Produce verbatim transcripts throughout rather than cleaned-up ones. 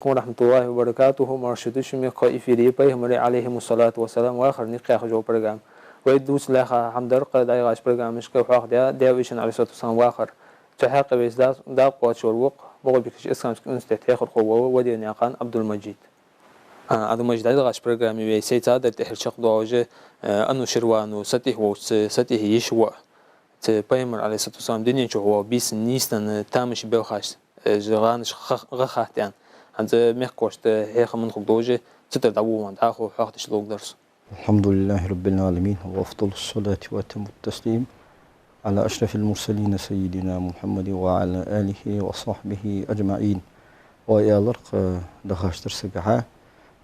Ва рахматуллахи ва баракатуху, марша дийша мехкахой, эфире «Пайхамарий, алейхиму салату ва салам, вахар никъ» яха йола программа. Вай дувца лаьрхӀа хӀама дар-кх дӀаяхача программашка, хьоахадаьд Даьла Элчан, алейхиссалату вассалам, вахар. Цу хьакъехьа вайца дакъа кхоачаш вар ва-кх МагӀалбикерча исламски университета хьехархо вола Ваденаькъан Ӏабдул-Мажид. А, Ӏабдул-Мажид, дӀадахача программе вай сай цадар тӀехьара чакхдоалаш, э, Ануширвана сатӀехьа волча, сатӀехьа йиша воӀ, цу Пайхамара, алейхиссалату вассалам, дунен чу вола бийсан нийсанна тамашийна белхаш, э, гӀанаш ха-, гӀа хаттар. ХӀанз мехкахошта хьехам мунхаг долаш, цу тӀара дӀавоагӀа, дӀахо хьоахадеш ловргдар со. الحمد لله رب العالمين، وأفضل الصلاة وأتم التسليم على أشرف المرسلين سيدنا محمد وعلى آله وصحبه أجمعين. Вай аьлар-кх, э, дахача дарсагахьа,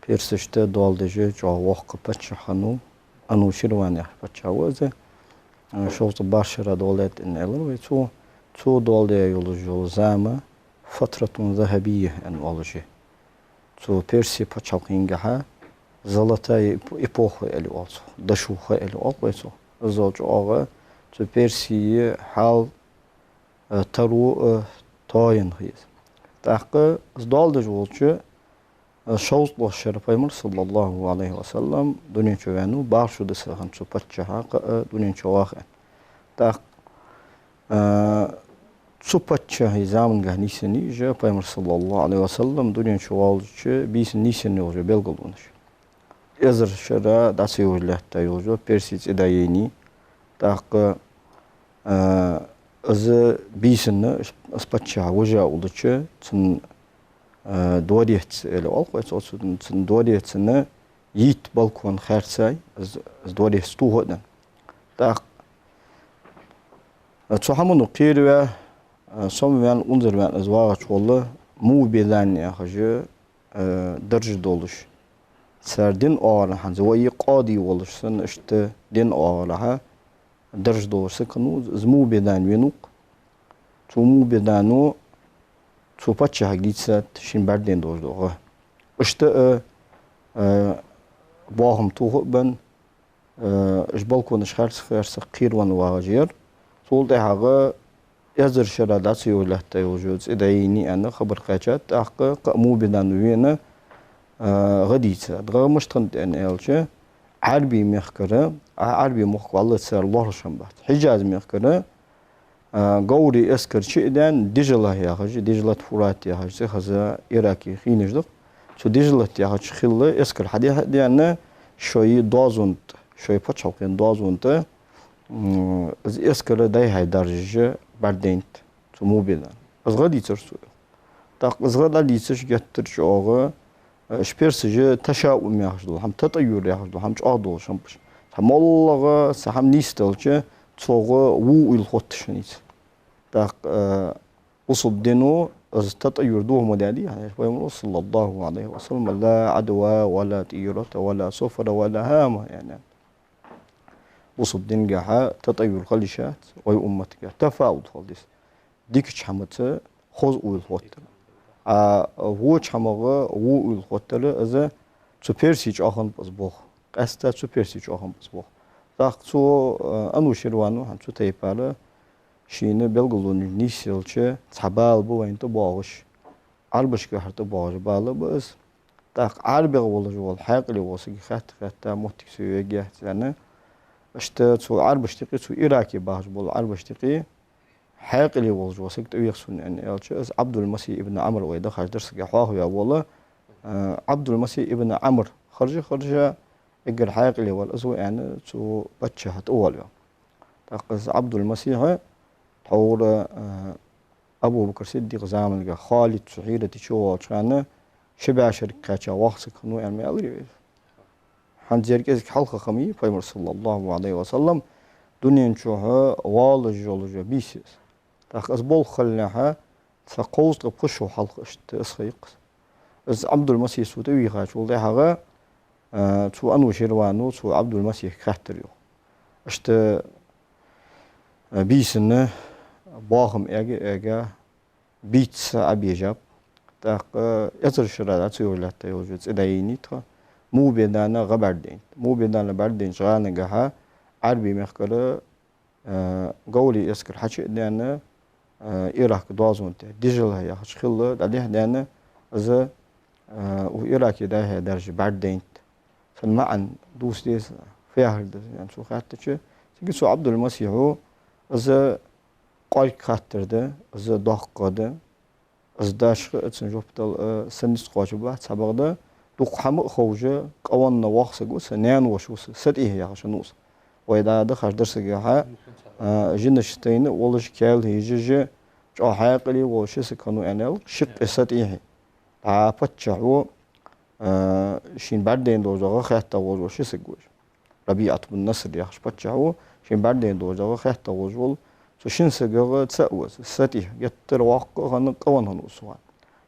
персашта доал деш чӀоагӀа воккха паччахь хиннав, Ануширван яхаш паччахь ва из. Э, шовзткъа бархӀ шера доал даьд аьнна аьлар вай цо. Цо доал даь йолаш йола зама فترة ذهبية аьнна оалаш я. Цу Персий паччахьалкхенгахьа золотая эп-, эпоха аьле оал цох, дошуха аьле оал вай цох. Из чӀоагӀа цу Персий хьал, э, таро, э, тоаян хиннай из. ТӀаккха из доал деш волча, э, шовзткъалгӀа шера Пайхамар, саллаллаху алейхи ва саллам, дунен чу ваьннав, бархӀ шу да са хиннад цу паччахьа кхы а дунен чу ваха. ТӀаккха, э, цу паччахьа замангахьа нийсъеннай уж, Пайхамар, саллаллаху алейхи ва саллам, дунен чу воалача бийсан нийсъенна йолаш йола белгалонаш. Эзар шера дӀа ца йовжа лаьтта йолаш йола Персий цӀи дӀаяйнай. ТӀаккха, э, из бийсан, из паччахь вижа улача, цун, э, дворец аьле оал-кх вай цох, цун, цун дворецана йитта балкон хаьрцай, из, из дворец тоха а даьнна. ТӀаккха, э, цу хӀамано кхераваь, э, сомаваьнна, унзара ваьнна из вагӀача гӀолла Мубидан яхаш, э, дарж долаш, цар дина оагӀорахьа, хӀанз вай къади волаш санна, иштта дина оагӀорахьа дарж долаш саг хиннав из, Мубидан венав-кх. Цу Мубидано цу паччахьага дийцад шийна бӀаргадайна долаш дола гӀа. Иштта а, э, боахам тоха а баьнна, э, уж балконаш хаьрца-хаьрца кхеравенна вагӀаш яр. Цул тӀехьагӀа эзар шера дӀа ца йовжа лаьтта йолаш йола цӀи дӀаяйнай аьнна хабар кхаьчад, тӀаккха кхы а Мубидано вена, э, гӀа дийцад. ГӀа мишта хиннад аьнна аьлча, Ӏарбий мехкара, а, Ӏарбий мохк валлалца цар лоархӀаш хиннабац. Хьиджаз мехкара, а, говрий эскар чу а даьнна, Дижла яхаш, Дижлат, Фурат яхаш цӀи хеза Ираке хинаш да-кх. Цу Дижлат яхача хила эскар хьадехьа а даьнна, шоай доазон тӀа, шоай паччахьалкхен доазон тӀа, м, из эскар дӀай-хьай даржаш бӀаргадайнад цу Мубидано. Из гӀа дийцар цо. ТӀаккха из гӀа дӀадийцача геттара чӀоагӀа, э, уж персаша ташаум яхаш дола хӀама, татӀайюр яхаш дола хӀама чӀоагӀа долаш хиннаб уж. Цхьа моллагӀа цхьа хӀама нийсделча, цох во уйла хотташ хиннай цар. ТӀаккха, э, бусалба дино из татӀайюр дохо ма даьдий, хӀана аьлча Пайхамара, саллаллаху алейхи ва саллам, لا عدوى ولا طيرة ولا سفر ولا هامة, яьннай. Бусалба дингахьа татӀайюр хила йиш яц, вай умматагахьа тафаут хила деза. Дикача хӀамаца хоза уйла хоттар. А воча хӀамагӀа во уйла хоттар, из цу персий чу хиннаб из болх. Къаьстта цу персий чу хиннаб из болх. ТӀаккха цу, э, Ануширвано хӀанз цу тайпара шийна белгалонаш нийсъелча, цхьа бала ба вайна тӀабоагӀаш. Ӏарбашка юхьара тӀабоагӀаш бала ба из. ТӀаккха Ӏарбех волаш вола хьаькъале вола саг хаьтта-хаьтта, моттиг ца йоагӀаргьяц аьнна, иштта цу Ӏарбашта юкъе, цу Ираке бахаш бола Ӏарбашта юкъе хьаькъале волаш вола саг тӀавеха сона аьнна аьлча, из Ӏабдул-Масихь ибн Ӏамр, вай дахача дарсагахьа хьоахаваь вола, э, Ӏабдул-Масихь ибн Ӏамр, харжа-харжа, эггара хьаькъале вар из ва аьнна, цу паччахьа тӀавоалаваьв. ТӀаккха из Ӏабдул-Масихь тхьовра, э, Абу Бакр Сиддикъа заманга Халид цу хьирате чувоалача хана ши бӀаь шерага кхаьча воккха саг хиннав аьнна ма аьларий вай. ХӀанз ер кӀезига хьалха хиннай, Пайхамар, саллаллаху алейхи ва саллам, дунен чухь воалаш йолаш йола бийса я из. ТӀаккха из болх хилалехьа, цхьа кховзткъа пхи шу хьалха иштта из хиннай-кх из. Из Ӏабдул-Масихь цо тӀавийхачул тӀехьагӀа, а, цу Ануширвано цу Ӏабдул-Масихьага хаьттар йоах. Иштта, а, бийсанна боахам эгга-эгга, бийца Ӏобежаб. ТӀаккха эзар шера дӀа ца йовжа лаьтта йолаш йола цӀи дӀаяйнай тха. Мубидана гӀа бӀаргадайнад. Мубидана бӀаргадайнача гӀанагахьа Ӏарбий мехкара, э, говрий эскар хьачу а даьнна, э, Ирак доазон тӀа, Дижла яхача хила дӀадехьа даьнна, из Э, у Ираке дӀа-хьа даьржа бӀаргадайнад. Цун маӀан дувца деза, фу яхар да из, аьнна, цо хаьттача, цига цу Ӏабдул-Масихьо из кӀоарга хаттар да, из доккха да, из дашха а цун жоп дала а са низ кхоачаш бац, цхьабакъда, дукха хӀама а ховш, къаьна воккха саг ва са, наьна воша ва са, СатӀихь яхаш хиннав из. Вай дӀа-хьа дахача дарсагахьа, а, жинаш тайна а волаш, каьлла хьежаш, чӀоагӀа хьаькъале волаш саг хиннав аьнна аьлар, шиккхе СатӀихье. ДӀа паччахь ва, а, шийна бӀаргадайна долаш дола гӀа хатта волаш вола ши саг ва из. РабиӀат бун Наср яхаш паччахь ва, шийна бӀаргадайна долаш дола гӀа хатта волаш вола. Цу шин сагах цаӀ ва из, СатӀихь, геттара воккха а хинна, къаьна хиннав из цу хана.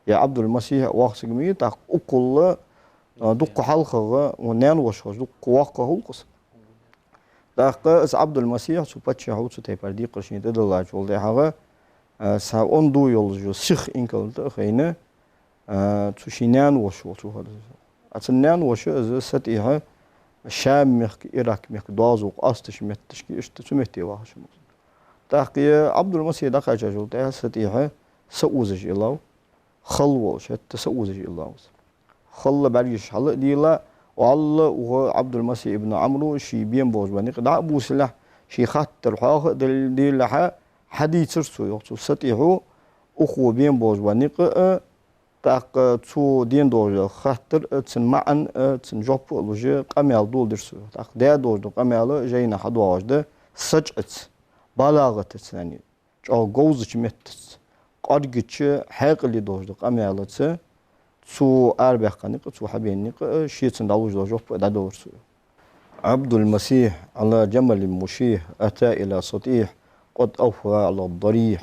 Е Ӏабдул-Масихь воккха саг ма вий, тӀаккха укхул, а, дукха хьалхагӀа, укх наьна воша хилча, дукха воккха хул-кх из. ТӀаккха из Ӏабдул-Масихь цу паччахьо цу тайпара декхар шийна тӀадиллачул тӀехьагӀа, а, цхьа онда йолаш йола сиха инкалан тӀа а хайна, а, цу ший наьна воша волча хьалха. А цун наьна воша из СатӀихь Шам мехка, Ирак мехка доазув къоасташ метташка, иштта цу метте вахаш хиннав из. ТӀаккха е Ӏабдул-Масихь дӀакхаьчачул тӀехьагӀа СатӀихь са узаш иллав, хала волаш, хӀаьта са узаш иллав из. Хала бӀаргаш хьал а дилла, валла, укх Ӏабдул-Масихь ибн Ӏамро ший бена болаш бола никъ дӀа а бувцалехь, ший хаттар хьоаха а дел-, деллехьа, хьадийцар цо, йоах цо, СатӀихьо укхо бена болаш бола никъ а, тӀаккха цо дена долаш дола хаттар а, цун маӀан а, цун жоп а луш, къамаьл доладир цо, йоах. ТӀаккха даь долаш дола къамаьл жайна хьадоагӀаш да сачӀаца, балагӀатаца, яӀни чӀоагӀа говзача меттаца, кӀоаргача, хьаькъале долаш дола къамаьлаца, цо арабаьккха никъ а, цо хьабена никъ а, шийца дӀалуш дола жоп а дӀадалар цо. «عبد المسيح على جمل مشيح أتى إلى سطيح قد أوفى على الضريح»,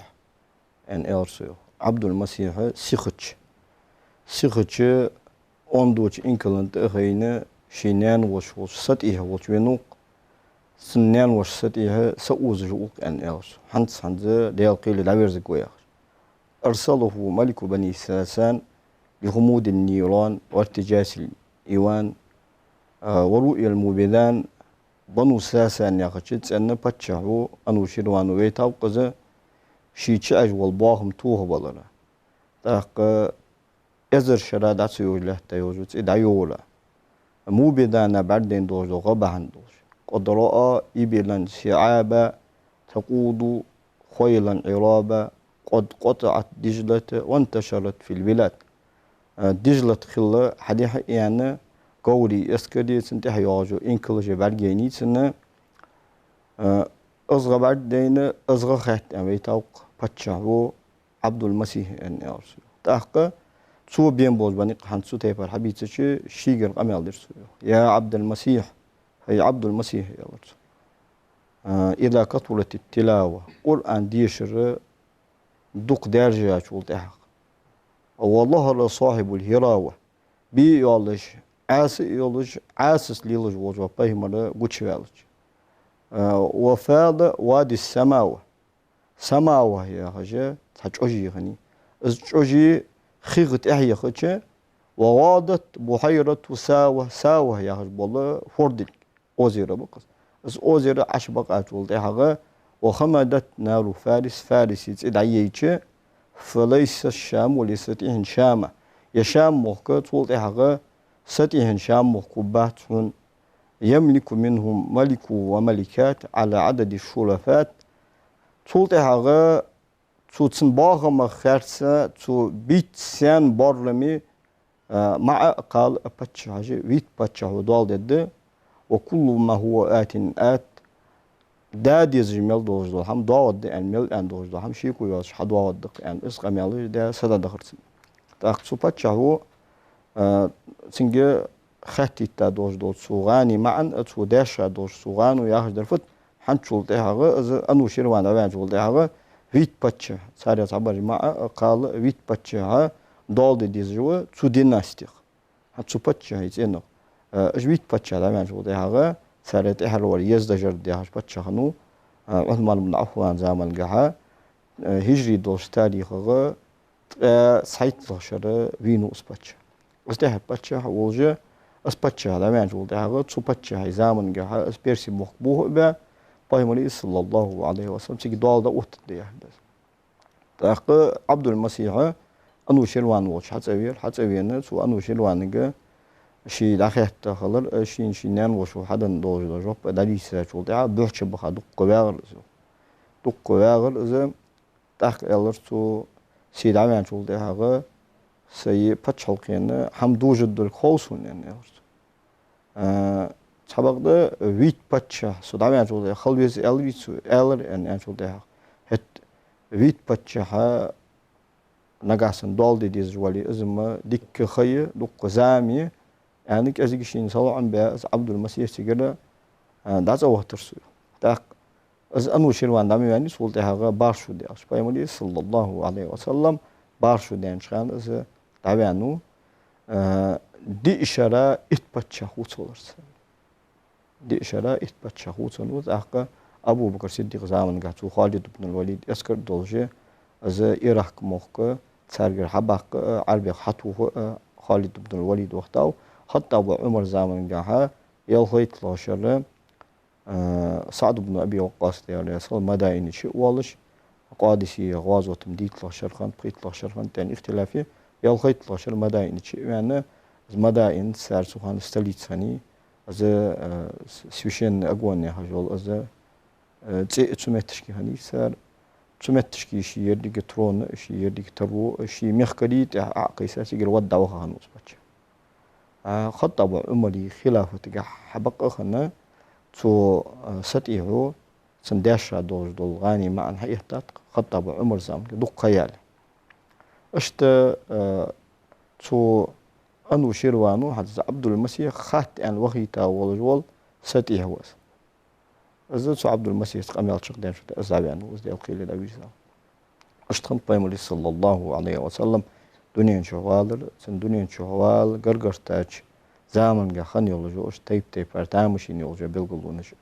аьнна, аьлар цо, йоах. Ӏабдул-Масихь сихача, сихача ондача инкалан тӀа а хайна, ший наьна воша волча СатӀихь волча венав-кх. Цун наьна воша СатӀихь са узаш ва-кх, аьнна, аьлар цо. ХӀанз-хӀанз, Даьла кхеле, дӀаверзаргва яхаш. «أرسله ملك بني ساسان بخمود النيران وارتجاس الإيوان، آه، ورؤيا الموبدان». Бану Сасан яхача цӀенна паччахьо, Ануширвано вайтав-кх из, ший чу Ӏеш вола боахам тохабалара. ТӀаккха эзар шера дӀа ца йовш лаьтта йолаш йола цӀи дӀайовхара. Мубидана бӀаргадайна долаш дола гӀа бахьан долаш. «قد رأى إبلا سعابا تقود خيلا عرابا قد قطعت دجلة وانتشرت في البلاد». А, Дижлат хила хьадехьа а яьнна, говрий эскари, цунна тӀехьа йоагӀаш йола инкалаш а бӀаргаяйнай цунна. А, из гӀа бӀаргадайна, из гӀа хатта аьнна вайтав-кх паччахьо Ӏабдул-Масихь, аьнна, аьлар цо. ТӀаккха цо бена болаш бола никъ хӀанз цу тайпара хьабийцача, шийгара къамаьл дир цо, йоах. «يا عبد المسيح», хӀай Ӏабдул-Масихь, аьлар цо. А, «إذا كثرت التلاوة», Къуръан дешар дукха даьржачул тӀехьагӀа. «وظهر صاحب الهراوة», бе а йоалаш, Ӏаса а йолаш, Ӏасаца лелаш волаш вола пайхамар гучаваьлча. А, «وفاض وادي السماوة». Самава яхаш цхьа чӀожи хиннай. Из чӀожи хих тӀехьа яхача, «وغاضت بحيرة ساوة», Сава яхаш бола фордилг, озеро ба-кх из. Из озеро Ӏочубакъачул тӀехьагӀа, «وخمدت نار فارس», Фарисе цӀи дӀайайча, «فليس الشام لسطيح شامة». Е Шам мохк цул тӀехьагӀа СатӀихьан Шам мохк хургбац хьона. «يملك منهم ملك وملكات على عدد الشرفات». Цул тӀехьагӀа цу цун боахамах хаьрца цу бийца саьн боараме, а, маӀа а, кхала а паччахьаш, витта паччахьо доал дергда. «وكل ما هو آت آت», да дезаш мел долаш дола хӀама доагӀаргда аьнна, мел аьнна долаш дола хӀама шеко йоацаш хьадоагӀаргда-кх аьнна, из къамаьл даь сададахар цунна. ТӀаккха цу паччахьо, а, цунга хаьттийта долаш дола цу гӀани маӀан а, цо даьша долаш цу гӀано яхаш дар фуд, хӀанзчул тӀехьагӀа, из Ануширван дӀаваьнначул тӀехьагӀа, витта паччахь, царех цхьабараш маӀа а, кхала а, витта паччахьа доал де дезаш ва цу династих. ХӀанз цу паччахьий цӀенах, а, уж витта паччахь дӀаваьнначул тӀехьагӀа, царех тӀехьара вар Ездажард яхаш паччахь хиннав, а, Ӏусман ибн Ӏаффана замангахьа, а, хӀижри долча тарихагӀа ткъаь цхьайттлагӀа шера вийнав из паччахь. Из тӀехьа паччахь волаш, из паччахь дӀаваьнначул тӀехьагӀа, цу паччахьий замангахьа, из Перси мохк бохабаь, Пайхамара, صلى الله عليه وسلم, цига доал дӀаоттаргда яхар да из. ТӀаккха Ӏабдул-Масихьа Ануширван волча хьацӀавера, хьацӀавена, цу Ануширванага ше дӀахетта хилар, а, шийна ший наьна-воша хьаденна долаш дола жоп дӀадийцачул тӀехьагӀа, бухьча баха дукха вагӀар из. Дукха вагӀар из, тӀаккха аьлар цо: «Се дӀаваьнначул тӀехьагӀа сай паччахьалкхен хӀама дужаргдолга хов сона», — аьнна, аьлар цо. А, цхьабакъда вийтта паччахь со дӀаваьнначул тӀехьагӀа хила веза аьлар цо, аьлар аьнна, аьнначул тӀехьагӀа. ХӀаьта вийтта паччахьа нагахьа санна доал де дезаш вале, из-м дикка ха я, дукха зама я, аьнна, кӀезига шийна салоӀам баь, из Ӏабдул-Масихь цигара, а, дӀацӀавахийтар цо. ТӀаккха из Ануширван дӀа ма ваьннавий, цул тӀехьагӀа бархӀ шу даьлча, Пайхамара, саллаллахӀу Ӏалайхи ва саллам, бархӀ шу даьннача хана из дӀаваьннав. Э, диъ шера итт паччахь хул цул тӀехьагӀа. Диъ шера итт паччахь хул цул тӀехьагӀа. ТӀаккха Абу Бакр Сиддикъа заманга цу Халид ибн аль-Валида эскар долаш, из Ирак мохк царгара хьабаккха, э, Ӏарбех хьатоха, э, Халид ибн аль-Валид вахийтав. ХаттӀаба Ӏумара заманга ялхайттлагӀча шера, э, СаӀд ибн Аби Ваккъас яхаш, Мадаина чу а воалаш, Къадисия гӀазот-м дийттлагӀча шера хиннад, пхийттлагӀча шера хиннад, тӀаккха ихтилаф я, ялхайттлагӀча шера Мадаина чу а ваьнна, из Мадаина цар цу хана столица хиннай, из, э, с-, священный огонь яхаш йола из, э, цӀи цу метташка хиннай цар, цу метташка ший еррига трон, ший еррига таро, ший мехкарий тӀехьа Ӏокхайса, цигара вада дӀаваха хиннав из паччахь. А, ХаттӀаба Ӏумара хилафатагахьа бакъахьа хинна цу, а, СатӀихьо, цун даьша долаш дола гӀани маӀан хьаэттад ХаттӀаба Ӏумара заманга дукха ха яле. Иштта, а, цу Ануширвано хӀанз Ӏабдул-Масихь хатта аьнна вахийта волаш вола СатӀихь ва из. Из цу Ӏабдул-Масихьаца къамаьл чакхдаьнначул тӀехьагӀа из дӀаваьннав, из Даьла кхеле дӀавийрзав. Иштта хиннад Пайхамара, саллаллахӀу Ӏалайхи ва саллам, дунен чу валар, цун дунен чу вала гаргара тӀа заманга хинна йолаш йола, иштта тайп-тайпара тамашийна йолаш йола белгалонаш.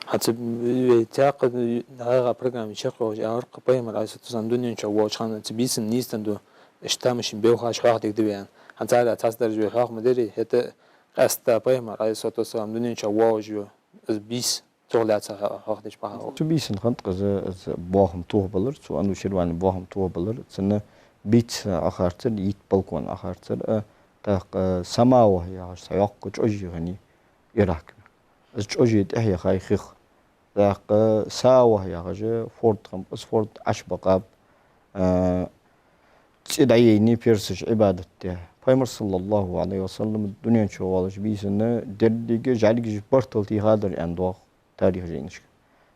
ХӀанз вай тӀаккха дӀахо программа чакхйоалаш, аьлар-кх Пайхамар, Ӏалайхи ссалату вассалам, дунен чу воалача хана цу бийсан нийсденна дола иштта тамашийна белхаш хьоахадергда вай аьнна. ХӀанз царех цхьацца даржа вай хьоаха ма дерий, хӀаьта къаьстта Пайхамар, Ӏалайхи ссалату вассалам, дунен чу воалаш йола из бийса, цох лаьца хьо-, хьоахадеш бахьан. Цу бийсан хиннад-кх из, из боахам тохабалар, цу Ануширвана боахам тохабалар, цун бийца Ӏохарцар, итт балкон Ӏохарцар, а, тӀаккха Самавах яхаш цхьа йоккха чӀожи хиннай Иракера. Из чӀожи тӀехьа яхай хих. ТӀаккха Савах яхаш форд хиннаб, из форд Ӏочубакъаб, а, цӀи дӀаяйнай персаша Ӏибадат де. Пайхамар, саллаллахӀу Ӏалайхи ва саллам, дунен чу воалача бийсан деррига жӀаргаш бартал тийхадар аьнна доагӀа тарих жайнашка.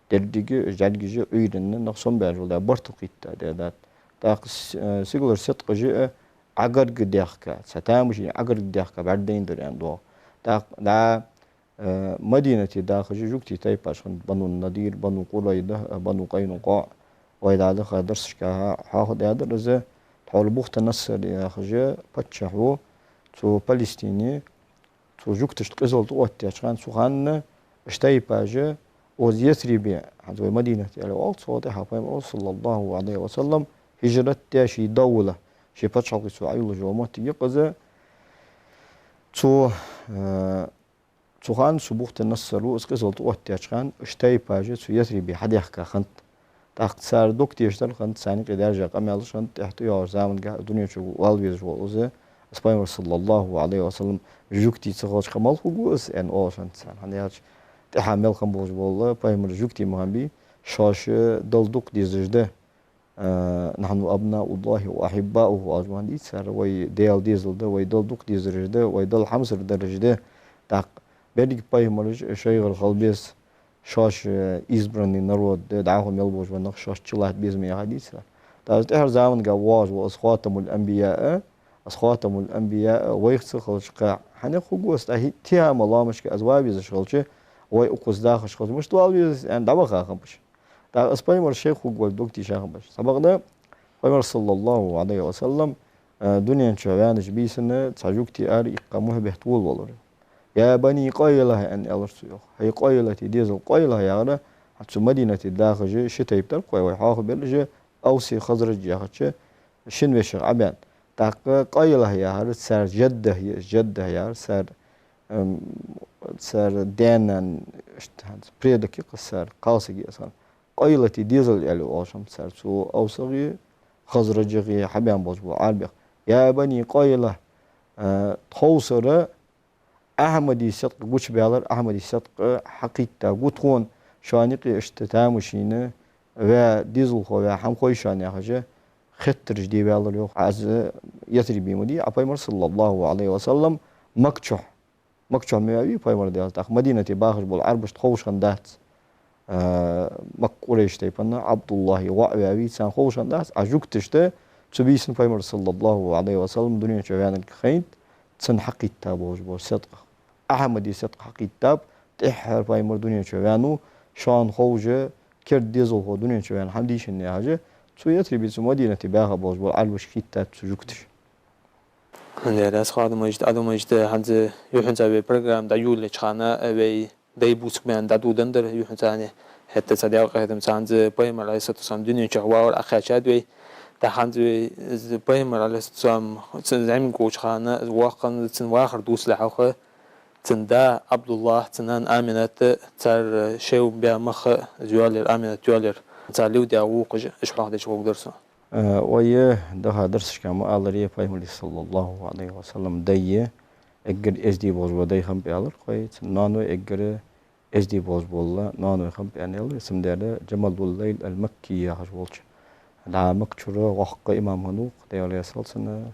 Деррига жӀаргаш Ӏуйранна нах сомабаьнна йола бартал кхийтта даьдад. ТӀаккха с-, э, сигалара седкъаш а Ӏогарга даьхка, цхьа тамашийна Ӏогарга даьхка бӀаргадайндар аьнна доагӀа. ТӀаккха дӀа, э, Мадинате дахаш жугтий тайпаш хиннад: Бану Надир, Бану Къурайда, э, Бану КъайнукъаӀ. Вай дӀадаха дарсашка хьоахадаьдар из, тхьовра Бухтанассар яхаш паччахь ва цу Палестине, цу жугташта къизал тӀаоттаяьча хана, цу хана уж тайпаш укхаза Ясрибе, хӀанз вай Мадинат аьле оал цох, тӀехьа Пайхамар, саллаллахӀу Ӏалайхи ва саллам, хӀижрат даь, ший довла, ший паччахьалкхе цо Ӏойиллаш йола моттиг я-кх из. Цу, э, цу хана цу Бухтанассаро из къизал тӀаоттаяьча хана уж тайпаш цу Ясрибе хьадаьхка хиннад. ТӀаккха цар дог тешар хиннад, царна юкъе даьржа къамаьлаш хиннад, тӀехьа тӀайоагӀача заманга дунен чу вала везаш вола из, из Пайхамар, саллаллахӀу Ӏалайхи ва саллам, жугтий ца хилча кхы малав хургва из, аьнна оалаш хиннад царна. ХӀана аьлча, тӀехьа мел хинна болаш бола Пайхамара жугтий ма хиннабий, шоаш Далла дукха дезаш да, а, «نحن أبناء الله وأحباؤه» оалаш ма хиннадий цар, вай Даьла дезал да, вай Далла дукха дезараш да, вай Далла хьамсара дараш да. ТӀаккха беррига пайхамараш шоайгара хила беза, шоаш, э, избранный народ да, дӀахо мел болаш бола нах шоашта чулатта беза ма яхадий цар. ТӀаккха из тӀехьарча заманга воагӀаш вола из Хатамуль-Анбияъ, из Хатамуль-Анбияъ вайх ца хилча кхы хьанах хургва из, тӀаккха Тихама лоамашка из вала везаш хилча, вай укхаза дахаш хилча, мишта вала веза из аьнна дӀаваха хиннаб уж. ТӀаккха из Пайхамар шоайх хургволга дог тийша хиннаб уж. Цхьабакъда Пайхамар, саллаллахӀу Ӏалайхи ва саллам, э, дунен чу ваьннача бийсан цхьа жугти ара иккха мухь бетта волавелар. «يا بني قيلة», аьнна, аьлар цо йоах. «ХӀай Къайлата дезал». Къайла яхар, хӀанз цу Мадинате дахаш ши тайпа дар-кх вай, вай хьоахабеллаш, Авси Хазраж яхача шин вешийх Ӏобаьнна. ТӀаккха Къайла яхар цар жадда я, жадда яхар цар, эм, цар даь-нана, иштта хӀанз предок я-кх из цар, кхалсаг я из хӀанз. Къайлата дезал аьле оалаш хиннаб цар цу Авсагеи ХазраджагӀий, хьабаьнна болаш бола Ӏарбех. «يا بني قيلة», э, тховсара Ахьмада седкъа гучабаьлар, Ахьмада седкъа хьакхийтта гу тхона, шоана юкъе иштта тамашийна ваь, дезалхо ваь хӀама хой шоана, яхаш, хеттараш де ваьлар, йоах. Аз Ясрибе ма дий, Ӏа Пайхамар, صلى الله عليه وسلم, Макка чу. Макка чу ма ваьвий Пайхамар, Даьла салам хилда цунна, тӀаккха Мадинате бахаш бола Ӏарбашта ховш хиннадац. А, Макка Къурайш тайпан ӀабдуллахӀа воӀ ваьвий, царна ховш хиннадац. А жугташта цу бийсан Пайхамар, صلى الله عليه وسلم, дунен чу ваьннарга хайнад, цунна хьакхийтта болаш бола седкъа. Ахьмада седкъа хьакхийттаб, тӀеххьара Пайхамар дунен чу ваьннав, шоана ховш, керда дезалхо дунен чу ваьнна хӀама дийшандаь хьажа, цу Ясрибе, цу Мадинате баьха болаш бола Ӏарбашка хийттад цу жугташа. Дера, аз хьадумайча, Ӏадумайча, хӀанз юххьанца вай программа дӀайолалуча хана вай дай бувцаш баьнна дӀадоладенна дар юххьанца. ХӀаьта цхьа Даьла къахетамца хӀанз Пайхамар, عليه الصلاة والسلام, дунен чу ваьлар Ӏокхаьчад вай. ТӀаккха хӀанз вай из Пайхамар, عليه الصلاة والسلام, цун зӀамига волча хана, из воккха хинна, цун вахар дувцале хьалха, цун да ӀабдуллахӀ, цун нана Аминат, цар шоай баь мах, из йоалаяр, Аминат йоалаяр, цар левдаь вокхаш, уж хьоахадеш гӀоргдар со. Э, вай даха дарсашка ма аллара, Пайхамара, صلى الله عليه وسلم, дай эггара эздий болаш бола дай хиннаб аьлар вай, цун ноаной эггара эздий болаш бола ноаной хиннаб аьнна аьлар. Цудухьа «جمل الليل المكي» яхаш волча, дӀа Макка чура воккха имам хиннав, Даьла раьза хилва цунна,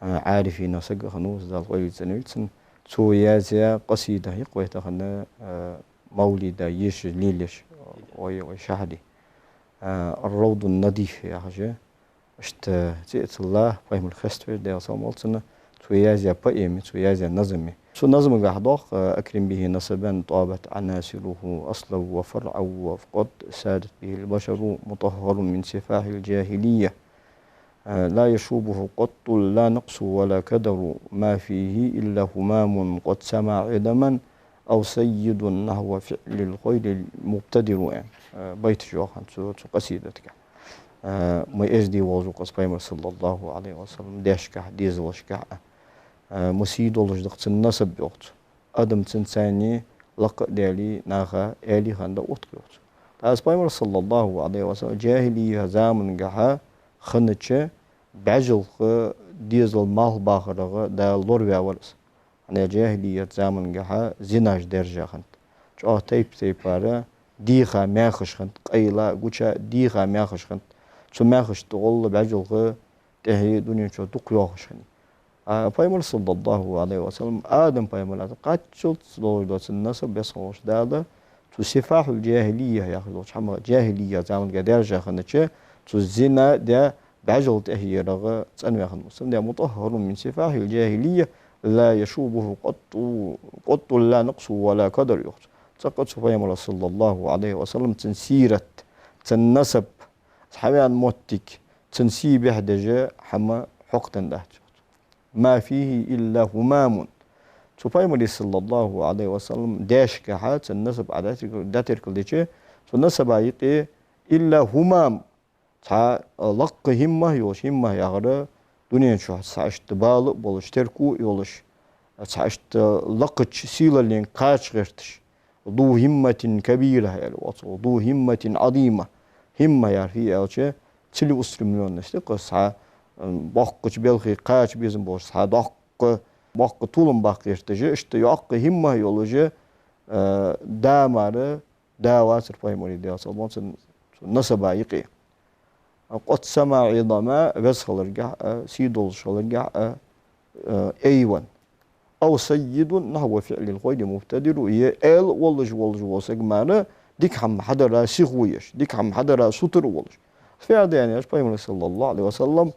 а, Ӏариф хинна саг хиннав, Дала къайле цӀенйойла цунна. Цо язъяь къасида я-кх вай тахан, а, мовлида ешаш, лелаеш, вай, вай шахьаре. А, «الروض النظيف» яхаш, иштта цӀи а ца луш, Пайхамар хеставеш, Даьла салам хилда цунна, цо язъяь поэма, цо язъяь назам я. Цу назмагахьа йоах: «أكرم به نسبا طابت عناصره أصلا وفرعا وقد سادت به البشر مطهر من سفاح الجاهلية. لا يشوبه قط لا نقص ولا كدر ما فيه إلا همام قد سما عظما أو سيد نحو فعل الخيل مبتدر», яхаш. Э, байташ йоах цу, цу къасидатагахьа. Э, ма эздий волаш ва-кх из Пайхамар, صلى الله عليه وسلم, даьшкахьа, дезалашкахьа. Э, ма сий долаш да-кх цун насаб, йоах цо. Адам цунца лакха а даьле, наха аьлий хиннад, отт-кх, йоах цо. ТӀаккха из Пайхамар, صلى الله عليه وسلم, джахӀилия замангахьа хиннача бӀаьжалхо дезал малх бахарах Дала лораваь вар из. ХӀана аьлча джахӀилия замангахьа зинаш даьржа хиннад. ЧӀоагӀа тайп-тайпара деха маьхаш хиннад, къайла, гуча деха маьхаш хиннад. Цу маьхашта гӀолла бӀаьжалхо тӀехье дунен чу дукха йоахаш хиннай. А Пайхамар, صلى الله عليه وسلم, Адам пайхамара кхаччалца долаш дола цун насаб, веза хинна волча Дала, цу сифахьул-джахӀилия яхаш долча хӀамах, джахӀилия замангахьа даьржа хиннача цу зина даь бӀаьжал тӀехье ярах цӀенваь хиннав. Цудухьа مطهر من سفاح الجاهلية لا يشوبه قط، قط لا نقص ولا كدر, йоах цо. ЦӀаккха цу Пайхамара, صلى الله عليه وسلم, цун сират, цун насаб, хьаваьнна моттиг, цун сий бӀехдеш хӀама хьокхаденна дац, йоах цо. ما فيه إلا همام. Цу Пайхамара, صلى الله عليه وسلم, даьшкахьа цун насаб Ӏа дӀатерк-, дӀатеркалдича, цу насаба юкъе إلا همام, цхьа лакха хӀимма а йолаш, хӀимма яхар дунен чу цхьа иштта бала а болаш, терко а йолаш, цхьа иштта лакхача сийлаллен кхача гӀерташ, ذو همة كبيرة аьле оал цох, ذو همة عظيمة. ХӀимма яхар фуд аьлча, целеустремлённость да-кх, цхьа, м, боккхача балхе кхача безам болаш, цхьа доккха, боккха толам баккха гӀерташ, иштта йоккха хӀимма йолаш, э, да мара да вацар Пайхамара, Даьла салам хилда цунна, цун насаба юкъе. قد سما عظما, веза хиларгахьа а, сий долаш хиларгахьа а, э, айвенна. أو سيد نحو فعل الخيل مبتدر, е аьла а волаш, волаш вола саг мара дика хӀама хьадара сихо еш, дика хӀама хьадара сутара волаш. Фу да аьнна аьлча, Пайхамара, صلى الله عليه وسلم,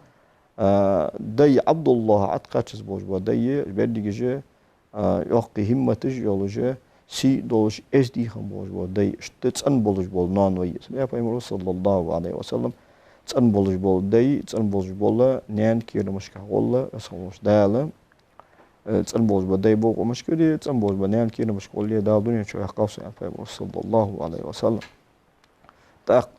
э, дай ӀабдуллахӀ, Ӏаткхаччалца болаш бола дай, берригаш а, йоккха хӀимматаш а йолаш, сий долаш, эздий хинна болаш бола дай, иштта цӀена болаш бола ноаной я из. Э, Пайхамара, صلى الله عليه وسلم, цӀена болаш бола дай, цӀена болаш бола наьна кирамашка гӀолла, веза хинна волча Дала, э, цӀена болаш бола дай бокъонашкара, цӀена болаш бола наьна кирамашка гӀолла Дала дунен чу ваьккхав со, аьннад Пайхамара, صلى الله عليه وسلم. ТӀаккха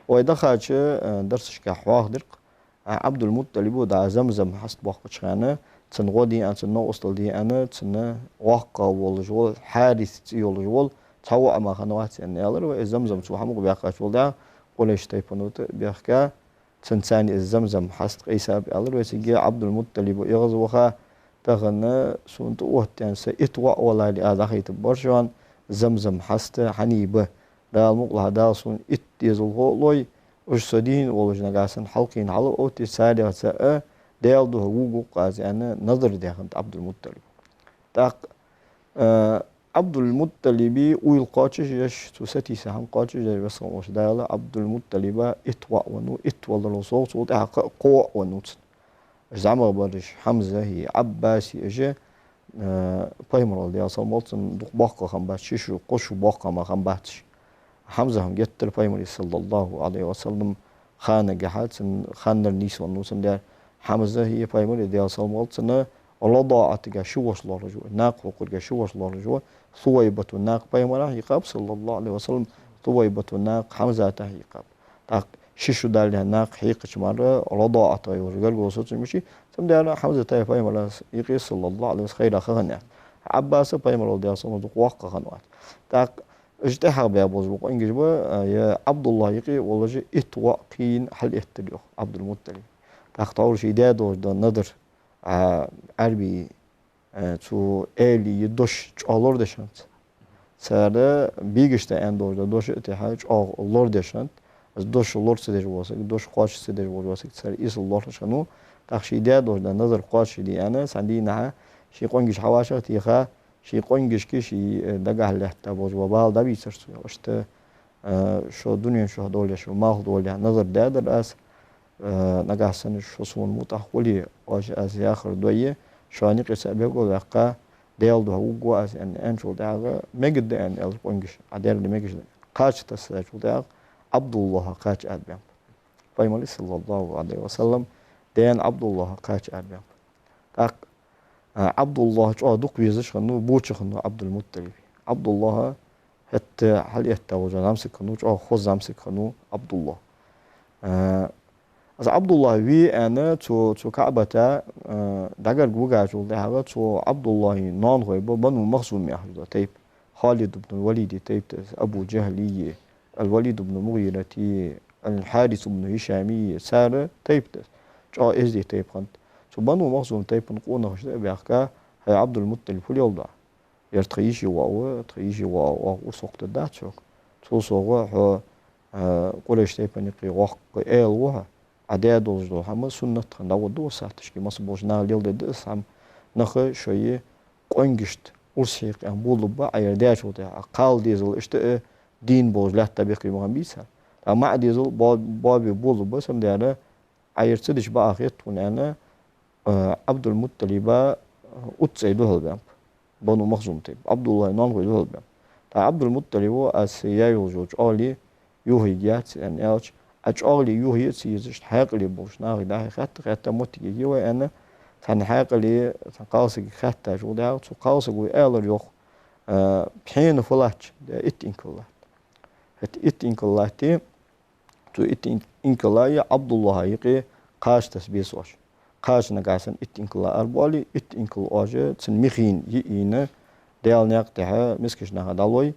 вай дахача, э, дарсашка хьоахадир-кх, а, Ӏабдул-МутӀалиба дӀа Замзам хьаст боаккхача хана, цун гӀо де аьнна, цун новкъостал де аьнна, цун воккхагӀа волаш вола, Хьарис цӀи йолаш вола цхьа воӀ мара хиннавац аьнна аьлар вай. Из Замзам цо хьамукъабаьккхачул тӀехьагӀа Къурайш тайпано тӀа бехка, Цунца цхьана из Замзам хьаст къийсаб, аьлар вайцига. Ӏабдул-МутӀалиб эгӀазваха, тахан сона тӀаоттадаьнна са итт воӀ валале, аз дӀахайтаргбар шоана Замзам хьаст хьанийба. Дала мукъалахь, Дала сона итт дезал хьалой, уж со дийна волаш нагахьа санна хьалкхийна хьалаоттае, царех цаӀ Даьла духьа вувргва-кх аз, аьнна, назар даь хиннад Ӏабдул-МутӀалиба. ТӀаккха, э, Ӏабдул-МутӀалиба уйла кхоачашдеш, цо сатийса хӀама кхоачашдеш, Веза хинна волча Дала Ӏабдул-МутӀалиба итт воӀ веннав, итт валарал совгӀа, цул тӀехьагӀа кхо, кхо воӀ веннав цун. Уж зӀамагӀбараш, Хьамза а, Ӏаббас а, уж, э, пайхамарал, Даьла салам хилда цунна, дукха боккха хиннабац, ши шу, кхо шу боккха хӀама хиннабац уж. Хьамза хӀама геттара пайхамара, صلى الله عليه وسلم, ханагахьа, цун ханнара нийсвеннав, цудухьа Хьамза а пайхамара, Даьла салам хилда цунна, радиӀатагахьа ши воша лоархӀаш ва, накха хьокхаргахьа ши воша лоархӀаш ва. Сувайбата накха пайхамара хьийкхаб, صلى الله عليه وسلم, Сувайбата накха Хьамзата хьийкхаб. ТӀаккха ши шу даллалехь накха хьийкхача мара радиӀата йолаш гаргало соцаш ма яций, цудухьа Хьамзата пайхамара юкъе, صلى الله عليه وسلم, хайра ха хиннаяц. Ӏаббас а пайхамарал, Даьла салам хилда цунна, дукха воккха хиннавац. ТӀаккха уж тӀехьагӀа баь болаш бола къонгаш ба, а, ер Ӏабдуллахь юкъе волаш итт воӀ кхийна хьалъэттар, йоах Ӏабдул-МутӀалиба. ТӀаккха тхьовра ший даь долаш дола назар, а, Ӏарбий, а, цу аьлий дош чӀоагӀа лорадеш хиннад цар. Цар бегашта аьнна долаш дола дош а тӀехьа чӀоагӀа лорадеш хиннад. Из дош лора ца деш вола саг, дош кхоачаш ца деш вола саг, цар эсала лоархӀаш хиннав. ТӀаккха ший даь долаш дола назар кхоачашде аьнна, цхьан дийнахьа ший къонгаш хьавӀашагӀтеха, ший къонгашка ший, э, дагахьа лаьтта болаш бола бала дӀабийцар цо. Иштта, э, шо дунен чу долале, шо малх долале назар даьдар аз, э, нагахьа санна шо сона мутӀахьа хуле, оаш аз яхар дойя, шоана юкъе цаӀ бегал ваьккха, Даьла духьа вувргва аз, аьнна, аьнначул тӀехьагӀа, мегаргда, аьнна, аьлар къонгаш, Ӏа даьр мегаш да. Кхача тассачул тӀехьагӀа Ӏабдуллахьа кхача арабаьннаб. Пайхамара, صلى الله عليه وسلم, даьна Ӏабдуллахьа кхача арабаьннаб. ТӀаккха, а, Ӏабдуллахь чӀоагӀа дукха везаш хиннав, боча хиннав Ӏабдул-МутӀалиба. Ӏабдуллахь хӀаьта хьалъэтта волаш зӀамсаг хиннав, чӀоагӀа хоза зӀамсаг хиннав Ӏабдуллахь. А, из Ӏабдуллахь ве аьнна, цу, цу КаӀбата, а, дӀагарга вигачул тӀехьагӀа цу Ӏабдуллахьа ноанахой ба Бану Махзум яхаш дола тайпа. Халид ибн Валида тайпа да из, Абу Джахьлий, Ал-Валид ибн МугӀирати, Ал-Хьарис ибн Хишами, цар тайпа да из. ЧӀоагӀа эздий тайпа хиннад. Цу Бану Махзум тайпан къонахаша тӀа а баьхка: «ХӀай Ӏабдул-МутӀалиб, фу леладу Ӏа? Ер тха йиший воӀ ва, тха йиший воӀ оаха урс хургдац хьога. Цул совгӀа хьо, а, Къурайш тайпан юкъе воккха эла ва хьо. Ӏа даь долаш дола хӀама суннат хинна дӀагӀоргда вай сахьташка, масса болча наха леладергда из хӀама. Наха шоай къонгашта урс хьекха аьнна болалургба, Ӏа ер даьчул тӀехьагӀа. Кхалла дезал иштта а дийна болаш лаьтта бехке ма хиннабий цар. ТӀаккха маӀа дезал бо-, боабе болалургба, цудухьа Ӏа ер ца дича бакъахьа хет хьона», — аьнна, а, Ӏабдул-МутӀалиба, а, уццай духьалбаьннаб. Бану Махзум тайпа, Ӏабдуллахьа ноанахой духьалбаьннаб. ТӀаккха Ӏабдул-МутӀалиба: «Аз яь йолаш йола чӀоагӀал юхайийгаяц», — аьнна аьлча: «Ӏа чӀоагӀал юхае а ца езаш, хьаькъал болча нахага дӀа-хьа хаьтта, хаьтта моттиг йиге вай», — аьнна, цхьан хьаькъала, цхьан кхалсагага хаьттачул тӀехьагӀа, цу кхалсаго аьлар, йоах, а: «Пхьена фу латт?» — аьлча: «Итт инкал латт». ХӀаьта итт инкал латте, цу итт ин-, инкала Ӏабдуллахьа юкъе кхача тасса беза оаш. Кхача нагахьа санна итт инкала арабоале, итт инкал оаш цун мехийна йиийна, Даьла наькъа тӀа мискача наха дӀалой,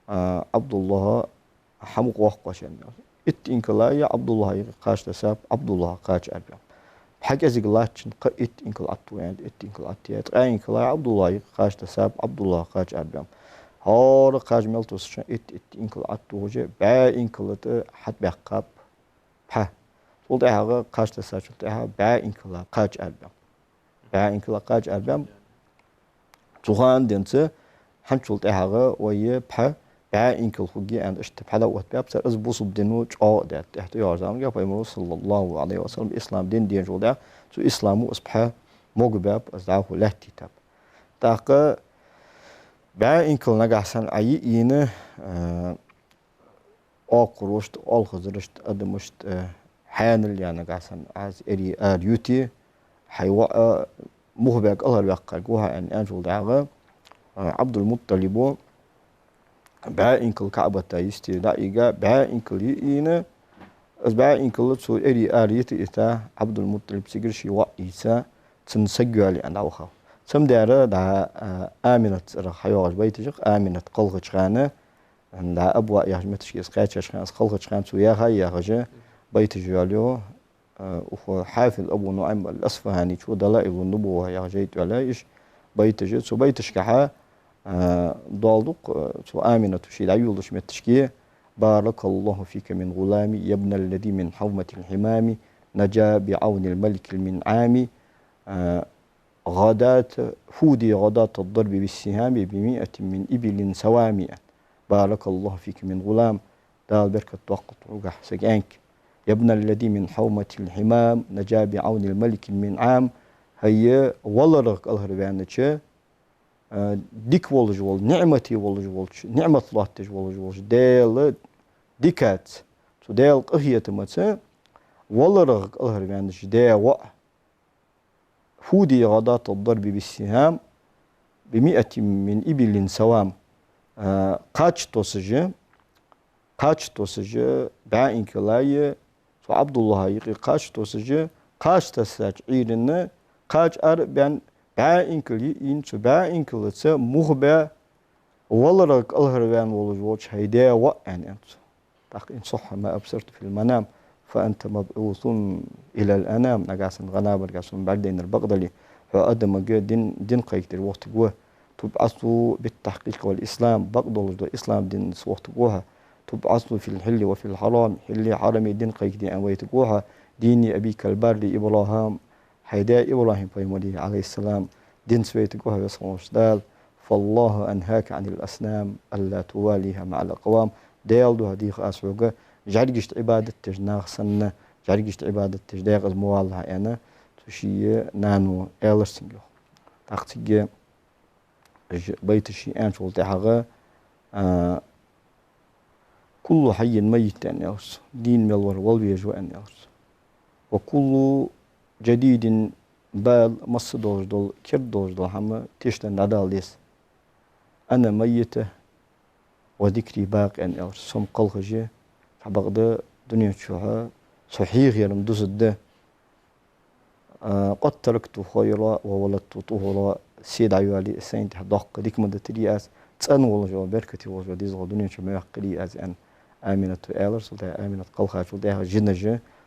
а, Ӏабдуллахьа хӀамах воаккх оаш, аьнна. Итт инкала Ӏабдуллахьа юкъе кхача тассаб, Ӏабдуллахьа кхача арабаьннаб. Пхьа кӀезига латтачоа кхы итт инкал Ӏотто, аьннад, итт инкал Ӏоттаяьй. Ткъаь инкала Ӏабдуллахьа юкъе кхача тассаб, Ӏабдуллахьа кхача арабаьннаб. ХӀара кхача мел туссачоа итт-итт инкал ӀоттоагӀаш, бӀаь инкала тӀа хьатӀабаьккхаб пхьа. Цул тӀехьагӀа кхача тассачул тӀехьагӀа бӀаь инкала кхача арабаьннаб. БӀаь инкала кхача арабаьннаб. Цу хана денз хӀанзчул тӀехьагӀа вай пхьа бӀаь инкал хургья аьнна, иштта пхьа дӀаоттабаьб цар. Из бусалба дино чӀоагӀа а даьд. ТӀехьа тӀайоагӀача замангахьа пайхамара, صلى الله عليه وسلم, ислам дин денначул тӀехьагӀа цу исламо из пхьа могабаьб, из дӀахо лаьттийтаб. ТӀаккха бӀаь инкал нагахьа санна Ӏа йиийна, а, оакхарашта, оалхазарашта, адамашта, э, хьаьнал яь нагахьа санна Ӏа из эри ара юте, хьай воӀ муха баь кӀалхарваьккхаргва хьо, аьнна, аьнначул тӀехьагӀа, э, Ӏабдул-МутӀалиба бӀаь инкал КаӀбата йисте дӀаийга, бӀаь инкал йиийна, из бӀаь инкал цу эри ара йита-йита, Ӏабдул-МутӀалиб цигара ший воӀ ийца, цун саг йоалае аьнна дӀавахав. Цамдера дӀа, э, Аминат цӀерагӀа хьайоагӀаш байташ я-кх, Аминат кхалхача хана, дӀа Абваъ яхача метташка из кхаьчача хана, из кхалхача хана цо яьха а яьхача, байташ йоалаю, а, укх Хьафиз Абу НуӀайм ал-АсфахӀаничо «Далаилун-Нубувва» яха жай тӀа йоалаяь я уж байташ. Цу байташкахьа, а, доаладу-кх, а, цу Аминато ше дӀайолалуш метташка: «بارك الله فيك من غلام، يا ابن الذي من حومة الحمام، نجا بعون الملك المنعم». А, غداة، فودي غداة الضرب بالسهام، بمائة من إبل سوام. بارك الله فيك من غلام. Дала беркат доаккхалда хьогахь, са кӀаьнк. يا ابن الذي من حومة الحمام، نجا بعون الملك المنعم. ХӀай валарах кӀалхарваьннача, а, дика волаш вола, ниӀмате волаш волча, ниӀмат лоаттадеш волаш волча Даьла дикаца, цу Даьла къахетамаца валарах кӀалхарваьннача даь воӀ. فودي غداة الضرب بالسهام، بمائة من إبل سوام. А, кхача тосаж, кхача тосаж, бӀаь инкала, цу ӀабдуллахӀа юкъе кхача тосаж, кхача тассача Ӏуйранна кхача ара а баьнна, бӀаь инкал йиъйина, цу бӀаь инкалаца мух баь, валарах кӀалхарваьнна волаш волча хӀай даь воӀ, аьнна, аьннад цо. ТӀаккха: «إن صح ما أبصرت في المنام، فأنت مبعوث إلى الأنام». Нагахьа санна гӀанабарга сона бӀаргадайнар бакъдале, хьо адамага дин, дин кхайкадер вохийтаргва. «تبعث بالتحقيق والإسلام», бакъдолаш дола ислам динца вохийтаргва хьо. «تبعث في الحل وفي الحرام», хӀиллеи хьарами дин кхайкаде аьнна вайтаргва хьо. «دين أبيك البار إبراهام», хӀай даь ИбрахӀим пайхамара, عليه السلام, динца вайтаргва хьо, Веза хинна волча Дала. «فالله أنهاك عن الأصنام، ألا تواليها مع الأقوام». Даьла духьа дех аз хьога, жӀаргашта Ӏибадат деш наха санна, жӀаргашта Ӏибадат деш декъаза ма валалахь, аьнна, цу ший нано аьлар цунга, йоах. ТӀаккха цига уж байташ аьнначул тӀехьагӀа, а, «كل حي ميت», аьнна аьлар цо, дийна мел вар вала везаш ва, аьнна аьлар цо. «وكل جديد بال», масса долаш дола, керда долаш дола хӀама тешдан дӀадала деза. «أنا ميت وذكري باق», аьнна аьлар цо, со-м кхалхаш я, цхьабакъда дунен чухь со хьехар-м дусаргда. А, «قد تركت خيرا وولدت طهورا», се дӀайоале а, сайна тӀехьа доккха дика ма дитарий аз, цӀена волаш а, беркате волаш а дезагӀа дунен чу ма ваьккхарий аз, аьнна, Аминато аьлар. Цул тӀехьа Аминат кхалхачул тӀехьагӀа жинаш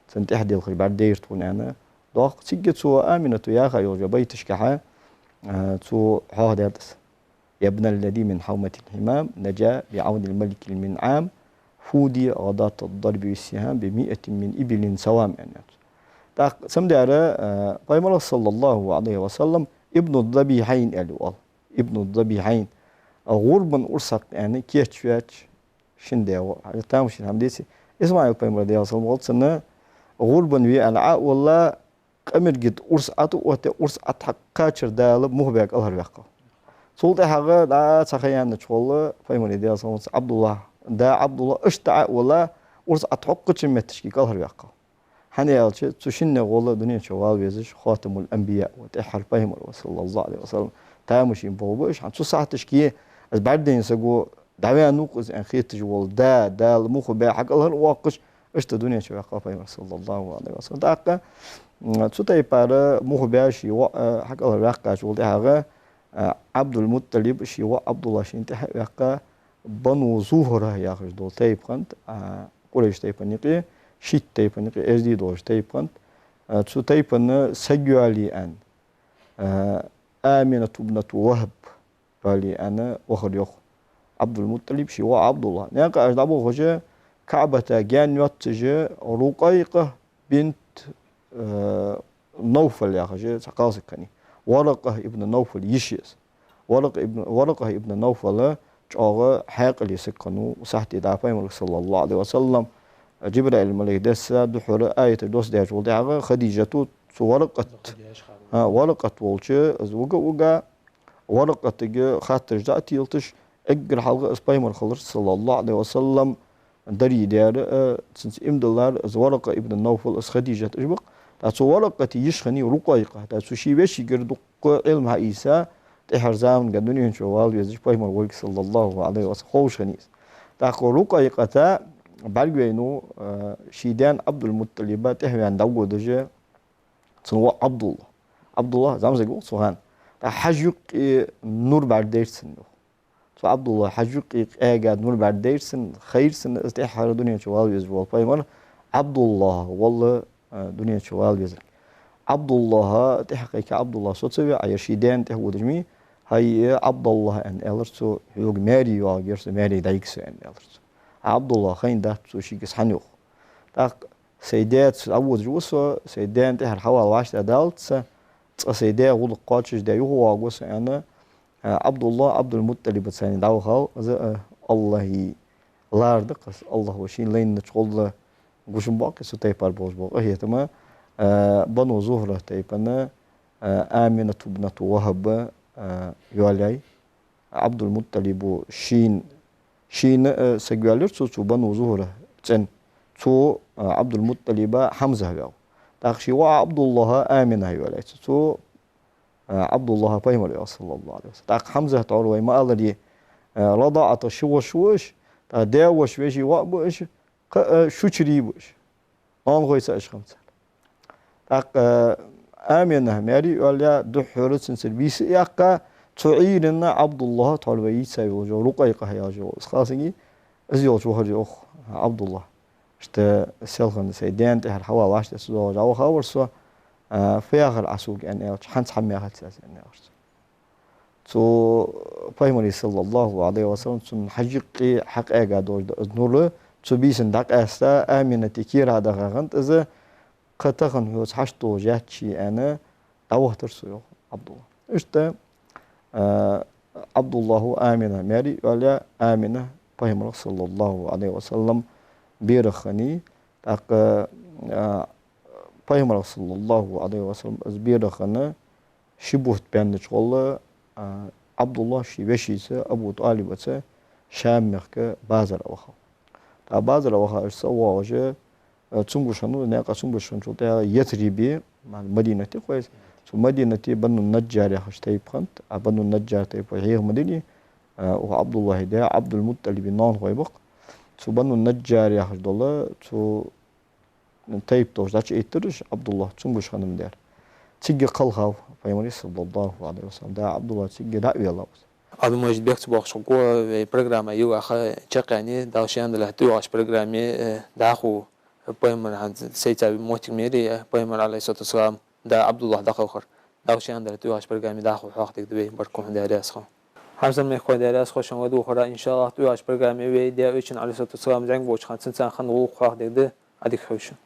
цунна тӀехьа делхаш бӀаргадайра тхона, аьнна, доккха. Цига цо, Аминато яха йолча байташкахьа, а, цо хьоахадаьд из: «يا ابن الذي من حومة الحمام، نجا بعون الملك المنعام، فودي غداة الضرب بالسهام، بمائة من إبل سوام», аьнна. ТӀаккха цамдера, а, пайхамарах, صلى الله عليه وسلم, ابن الذبيحين аьле оал. ابن الذبيحين. А, гӀурбан урс хьакха аьнна кийчваьча шин даь воӀ. Хьажал, тамашийна хӀама деций? ИсмаӀил пайхамар, Даьла салам хилда цунна, гӀурбан ве аьнна Ӏо а вилла, къамарга урс ӀотӀаоттаде, урс ӀотӀахьакхачара Дала мух баь кӀалхарваьккхав. Цул тӀехьагӀа дӀа цхьа ха яьннача гӀолла пайхамара, Даьла салам хилда цунна, Ӏабдуллахь, да Ӏабдуллахь, иштта Ӏо а вилла, урс ӀотӀахьокхача метташка кӀалхарваьккхав. ХӀана аьлча, цу шинне гӀолла дунен чу вала везаш خاتم الأنبياء ва, тӀеххьара пайхамар ва, صلى الله عليه وسلم. Тамашийна болх ба уж, хӀанз цу сахьаташка из бӀаргадайна саго дӀаваьннав-кх из аьнна хеташ вола да, Дала мух баь хьакӀалхарвоаккхаш, иштта дунен чу ваьккхав пайхамар, صلى الله عليه وسلم. ТӀаккха, м, цу тайпара мух баь ший воӀ, а, хьакӀалхарваьккхачул тӀехьагӀа, а, Ӏабдул-МутӀалиб ший воӀ Ӏабдуллахь шийна тӀехьа а ваьккха, Бану ЗухӀра яхаш дола тайпа хиннад, а, Къурайш тайпан юкъе, шийтта тайпан юкъе эздий долаш тайпа хиннад. А, цу тайпан саг йоалае аьнна, а, Аминат ибнату ВахӀб йоалае аьнна вахар, йоах, Ӏабдул-МутӀалиб ший воӀ Ӏабдуллахь. Наькъа уж дӀаболхаш, КаӀбата гаьна йоаццаш, Рукъайкъа бинт, э, Навфал яхаш цхьа кхалсаг хиннай. Варакъа ибн Навфала йиша я из. Варакъа ибн, Варакъа ибн Навфал чӀоагӀа хьаькъале саг хиннав, сахьте дӀа пайхамарга, صلى الله عليه وسلم, Джибраил малайк дессад, духхьал аяташ доссадаьчул тӀехьагӀа Хадижата цу Варакъат, а, Варакъат волча, из вуга а вуга, Варакъатага хаттараш дӀа а телаш, эггара хьалха из пайхамар хиларца, صلى الله عليه وسلم, дарий даьр а, цунца иман диллар а, из Варакъа ибн Навфал, из Хадижат, уж ба-кх. ТӀаккха цу Варакъата йиша хиннай Рукъайкъа. ТӀаккха цу ший вешийгара дукха Ӏилма хьаийца, тӀеххьара заманга дунен чу вала везаш пайхамар волга, صلى الله عليه وسلم, ховш хиннай из. ТӀаккха Рукъайкъата бӀаргавайнав, а, ший даьна Ӏабдул-МутӀалиба тӀехьаваьнна дӀаводаш цун воӀ Ӏабдуллахь. Ӏабдуллахь зӀамсаг ва-кх цу хана. ТӀаккха хьажа юкъе нур бӀаргадайра цунна, йоах. Цу Ӏабдуллахьа хьажа юкъе къаьга нур бӀаргадайра цунна, хайра цунна из тӀеххьара дунен чу вала везаш вола пайхамар Ӏабдуллахь, валла, а, дунен чу вала везарг. Ӏабдуллахӏа тӀехьа кхайкар, Ӏабдуллахӏ, со ца ве Ӏа, ер ший даьна тӀехьа водаш ма вий, хӀай, Ӏабдуллахӏ, аьнна, аьлар цо, хьога маьре йоагӀаргья со, маьре дӀайига со, аьнна, аьлар цо. Ӏабдуллахӏ хайна дац цо шийга из хӀана йоах. ТӀаккха сай даьца дӀаводаш ва со, сай даьна тӀехьара хьавала вӀаштӀехьадалац со, цкъа сай даь гӀулакх кхоачашдаь юхавоагӀаргва со, аьнна, а, Ӏабдуллахӏ Ӏабдул-МутӀалибаца цхьана дӀавахав из, а, Аллахӏа лар да-кх из, Аллахӏа шийна лайнача гӀолла гуш ма боаккхий цу тайпара болаш бола къахетам, а, Бану Зухра тайпан, а, Аминату бинту Вахӏб, а, йоалаяьй. Ӏабдул-МутӀалиба шийна, шийна, а, саг йоалаяьр цо, цу Бану Зухра цӀен. Цо, а, Ӏабдул-МутӀалиба Хьамза ваьв. ТӀаккха ший воӀа Ӏабдуллахӏа Аминах йоалаяьй цо. Цо, а, Ӏабдуллахӏа пайхамар ваьв, саллаллахӏу Ӏалайхӏи ва саллам. ТӀаккха Хьамза тхьовра вай ма аллара, а, радаӀатах ши воша ва уж, тӀаккха даь-воша, веший воӀ ба уж, кхы а шучарий ба уж. Нанахой ца аш хам цар. ТӀаккха, э, Аминах маьре а йоалаяь, духхьал цунцара бийса а яьккха, цу Ӏуйранна Ӏабдуллахӏ тхьовра вай йийца йолаш йола, Рукъайкъа яхаш йола из кхалсаг, из йолча вахар йоах Ӏабдуллахӏ. Иштта селхан сай даьна тӀехьара хьавала вӀаштӀехьа ца доагӀаш дӀавахавар со, а, фу яхар Ӏа сога, аьнна, аьлча, хӀанз хӀама яхац аз, аьнна, аьлар цо. Цу пайхамара, саллаллахӏу Ӏалайхӏи ва саллам, цунна хьажкъе хьакъаьга долаш да из нур, цу бийсан дӀакъаьста, Аминатий кера дӀахьехант из, кхы тахан хьоца хьашт долаш яц ше, аьнна, дӀавахийтар цо, йоах Ӏабдуллахӏ. Иштта, а, Ӏабдуллахӏа Аминах маьре а йоалаяь, Амина пайхамарах, саллаллахӏу Ӏалайхӏи ва саллам, берах хиннай. ТӀаккха, а, пайхамарах, саллаллахӏу Ӏалайхӏи ва саллам, из берах хинна ши бутт баьннача гӀолла, а, Ӏабдуллахӏ ший вешийца, Абу ТӀалибаца, Шам мехка базар вахав. ТӀаккха базар ваха, уж цӀавоагӀаш, а, цамогаш хиннав, наькъа цамогаш хинначул тӀехьагӀа Ясрибе, ма-, Мадинате кхойтта. Цу Мадинате Бану Наджар яхаш тайпа хиннад, а Бану Наджар тайпа хьеха ма дий, а, укх Ӏабдуллахӏа даь Ӏабдул-МутӀалиба нанахой ба-кх. Цу Бану Наджар яхаш дола, цу тайпа долаш дӀачуэттар уж, Ӏабдуллахӏ цамогаш хинна ма дий. Цига кхелхав пайхамара, саллаллахӏу Ӏалайхӏи ва саллам, да Ӏабдуллахӏ цига дӀа а веллав из. Ӏабдул-Мажид, бехк ца боаккхаш, вай программа юха а чакхъяьннай, Дала ше аьннадале, тӀайоагӀача программе, э, дӀахо пайхамара хьанз сеца моттиг ма йий, э, пайхамар, Ӏалайхӏи ссалату ва ссалам, да Ӏабдуллахӏ дӀакхелхар. Дала ше аьннадале, тӀайоагӀача программе дӀахо хьоахадергда вай, баркал хьона, Даьла раьза хилва. Хьамза, мехкахой, Даьла раьза хилва шоана вай духьара, иншааллахӏ, тӀайоагӀача программе вай Даьла Элчан, Ӏалайхӏи ссалату ва ссалам, зӀамига волча хана цунца хинна гӀулакх хьоахадергда, Ӏадика хийла шун.